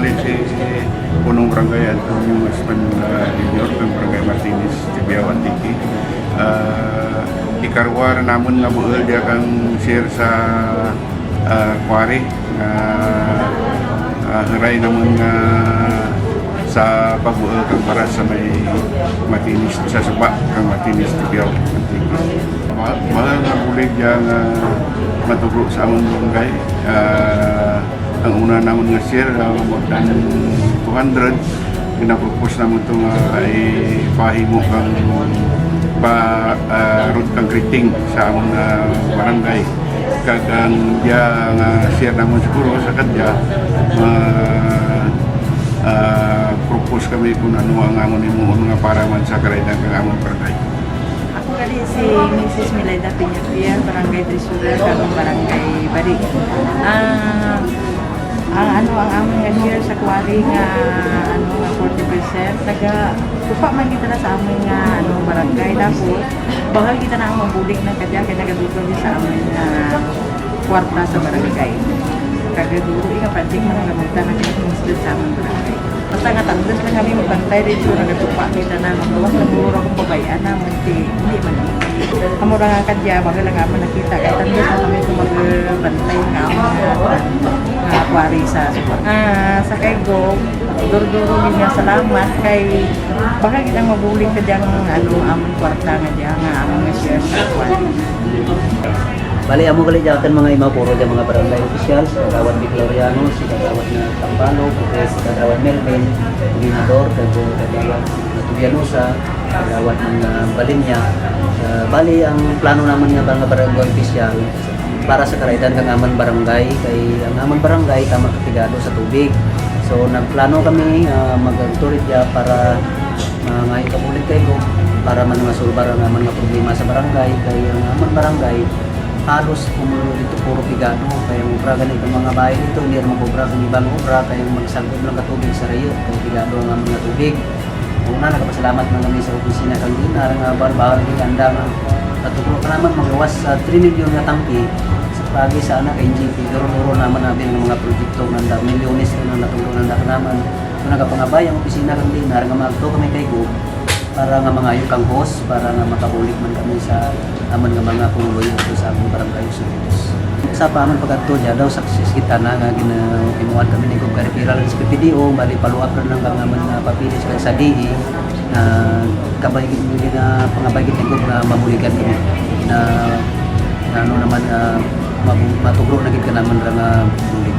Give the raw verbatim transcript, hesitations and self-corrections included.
Si Punong Barangay Antonio Espan, ah, Junior, kang Barangay Martinez, Tibiao, Antique. Ah, ikarwa ra namun nga buul dya kang share sa, ah, quarry, ah, ah, heray namun nga sa pagbuul kang baras sa may Martinez, sa suba kang Martinez, Tibiao, Antique. Ma-, mahal nga bulig dya nga matugro sa amun barangay. Ah, ang una namun nga share, ah, more than two hundred. Gina-propose namun to nga ipahimo kang pa, ah, road concreting sa amun, ah, barangay. Kag ang dya nga share namun siguro sa kadya, ma-, ah, propose kami kon ano ang amun himuon nga para man sa karayadan kang amun barangay. Ako gali si Missus Mileda Peñafiel, Barangay Treasurer kang Barangay Bari. Ah, ang ano, ang amun nga share sa quarry nga, ano, nga forty percent, nagatupa man kita na sa amun nga, ano, barangay. Tapos, bahul kita na ang mabulig na kadya, kay nagadugay sa amun nga kwarta sa barangay. Kag duro, nga project man nga buta na kay sa amun barangay. Basta nga tandos lang kami magbantay, diretso nagatupa kita na, magawas lang duro kung pabay-an na, munti, hindi man. Amo ra nga kadya, baga lang amun nakita, kay tandos lang kami kung magbantay nga amun nga, nga quarry sa suba. Ah, sa kay Gob, duro-duro gid nga salamat, kay baga gid ang mabulig kadya nga, ano, amun kwarta nga dya, nga amun nga share sa quarry. Bali, amo gali dya akun mga imaw, puro dya mga barangay officials, Kagawad Victoriano, si Kagawad nga Tampalo, pati si Kagawad Melvin, koordinador, kag Kagawad nga Tubianosa, Kagawad nga Balinya. Ah, bali, ang plano namun nga mga barangay official, para sa karayadan kang amun barangay, kay ang amun barangay, tama ka pigado sa tubig. So, nagplano kami, ah, mag-tour dya para mangayo kang bulig kay Gob, para man masulbar ang amun nga problema sa barangay, kay ang amun barangay, halos kumulo didto puro pigado, kay ang obra gani kang mga bahay didto, hindi ra mag-obra kang iba nga obra, kay ang magsagod lang ka tubig sa rayo, kay pigado ang amun nga tubig. Una, nagapasalamat man kami sa opisina kang DENR nga bahul-bahul gid anda nga natugro kanamun magawas sa three million nga tangke, sa paagi sa ana ka N G P, duro-duro namun abi nga mga proyekto nanda, milyones na natugro nanda kanamun. So, nagapangabay ang opisina kang DENR nga maagto kami kay Gob para nga mangayo kang hose, para nga makabulig man kami sa amun nga mga pumuluyo didto sa amun barangay Osorio Dos. Sa pa amun pag-agto dya daw, success gid tana nga gina-, himuan kami ni Gob ka referral sa P P D O, bali follow up run lang kang amun nga papeles kag sa D E, ah, kabay gid, gina-, pangabay gid ni Gob nga mabuligan kami na, na ano namun, ah, mabu-, matugro na gid kanamun ra nga bulig.